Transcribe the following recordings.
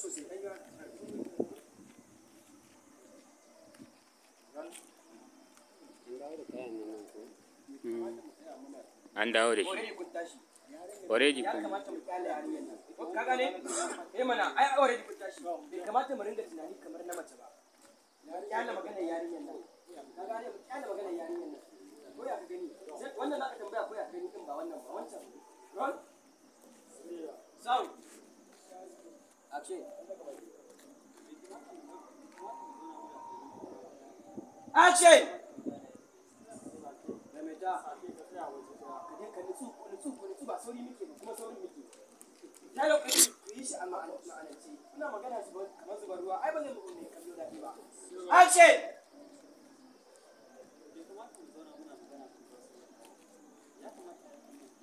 Sosai. An dawo da shi. Already kun tashi. Already Ya kun. Kamata mu kyale yarinyar nan. Ka gane? Eh mana, ai already kun tashi. Bai kamata mu ringa tunani kamar na mace ba. Kyale maganar yarinyar nan. Ka gane? Mu kyale maganar yarinyar nan. Ko ya ka gani? Sai wannan za ka tambaya ko ya ka gani din, ba wannan ba, wancan. Roll. Sound. Action. Action! Maimaita. Ka je ka nutsu, ku nutsu, ku nutsu, ba sauri muke ba kuma saurin muke. Dialogue ɗin ku yi shi a ma'anance. Kuna magana kamar zubar ruwa, ai ba zai muku mai kallo daɗi ba. Action! Bai kamata mu zauna muna magana kan wasu, ya kamata ya kamata.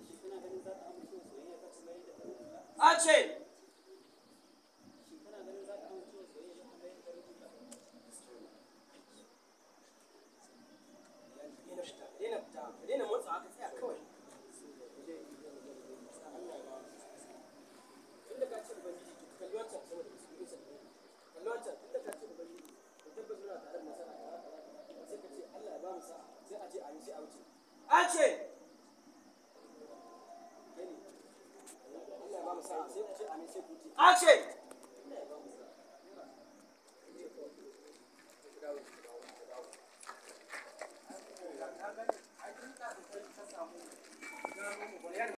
Shin kana ganin za ta amince wa soyayya ta kamar yadda ta rubuta? Action! Shin kana ganin za ta amince wa soyayya ta kamar yadda ta rubuta? Daina fita, daina fita, ka daina motsawa, ka tsaya kawai. Tunda ka ce Ubangiji, to kalli wancan saboda experience ɗin. Kalli wancan, tunda ka ce Ubangiji, to tabbas muna tare da nasara, kaza, kaza, kaza. Sai ka ce Allah ya ba mu sa'a, sai a ce amin, sai a wuce. Action! Kai ne. Allah ya ba mu sa'a, sai ku ce amin, sai ku wuce. Action!